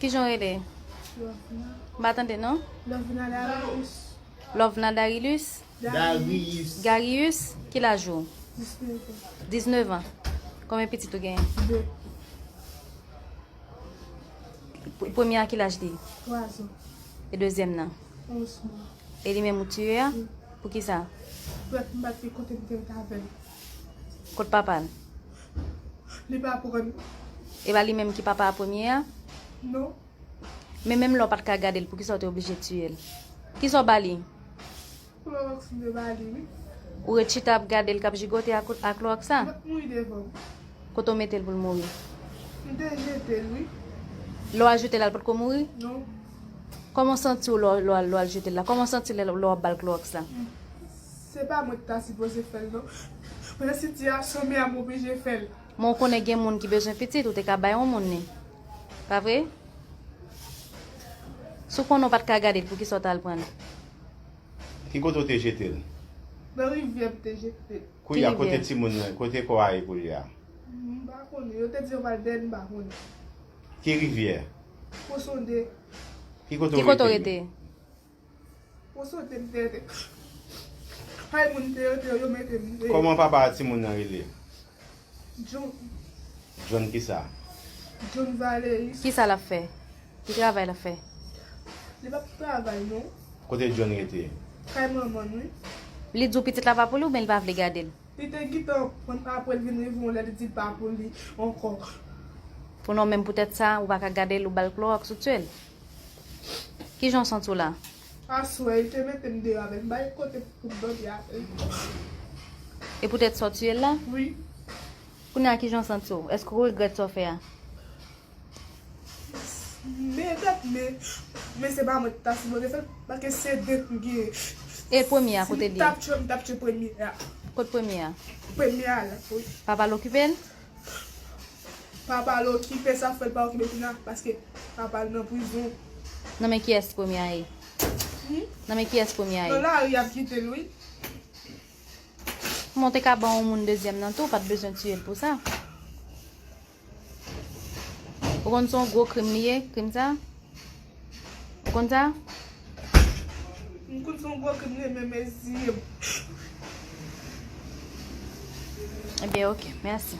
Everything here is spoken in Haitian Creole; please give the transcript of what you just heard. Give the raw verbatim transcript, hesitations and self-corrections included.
Kijan w rele? M pa tande non. Lovna Darius. Lovna Darilus? Darius. Garius, ki laj ou? Diznèf an. Diznèf an. Konbyen pitit ou genyen? De. P- Premye a ki laj li? Twa zan. E dezyèm nan? Onz mwa. E li menm ou tiye a? Wi. Poukisa? Pèt m pa t gen kote m te ret avè l. Kot papa l? Li pa pran. E pa li menm ki papa a premye a? Non. Men menm lè w pa t ka gade l, poukisa w te oblije tiye l? Kisa w ba li? Klowòks m te ba li, wi. Ou ret chita ap gade l k ap jigote ak, ak klowòks sa? M t ap mouri devan m. Kote w mete l pou l mouri? M te jete l, wi. Lè w al jete l, l potko mouri? Non. Kòman w santi w lè w, lè w al, lè w al jete l la? Kòman w santi lè, lè w ap ba l klowòks la? Se pa mwen ki ta sipoze fè l, non. Men sitiyasyon mè a m oblije fè l. Men w konnen gen moun ki bezwen pitit, ou te ka bay yon moun li. Pa vre? Si w konnen w pa t ka gade l, poukisa w t al pran l? Ki kote w te jete l? Nan rivyè m te jete l. Kounye a, kote timoun nan, kote kò a ye kounye a? M pa konnen. Yo te di yo pral dèyè l, m pa konnen. Ki rivyè? Pwosonde. Ki kote w rete? Pwosonde m te rete. Kay moun te rete, yo mete m. Kòman papa a timoun nan rele? John. John kisa? John Valeris. Kisa l ap fè? Ki travay l ap fè? Li p ap travay, non. Kote John rete? Kay manman l, wi. Li di w pitit la pa pou li oubyen li pa vle gade l? Li te gentan pran apre l vin rive yon lè, li di l pa pou li ankò. Pou non, menm poutèt sa, ou pa ka gade l, ou ba l klowòks, ou tiye l. Kijan w santi w la? Aswè, li te mete m deyò avè l, m pa gen kote pou m dòmi avè l. E poutèt sa w tiye l la? Wi. Kounye a kijan w santi w? Èske w regrèt sa w fè a? Men dat men, men se pa mwen ki ta sipoze fè l, paske se de m gen. E premye a, kote li ye? Si m t ap tchwe, m t ap tchwe premye a. Kot premye a? Premye a la, wi. Papa l okipe l? Papa l okipe, sa fè l pa okipe kounye a, paske papa l nan prizon. Nan men kiyès premye a ye? Hmm? Nan men kiyès premye a ye? Nan lari y ap kite l, wi. Kòman w te ka ban yon moun dezyèm nan tou, ou pa t bezwen tiye l pou sa. Ou konn se yon gwo krim li ye, krim sa? Ou konn sa? M konn se yon gwo krim li ye, men mezire m. Ebyen, oke, mèsi.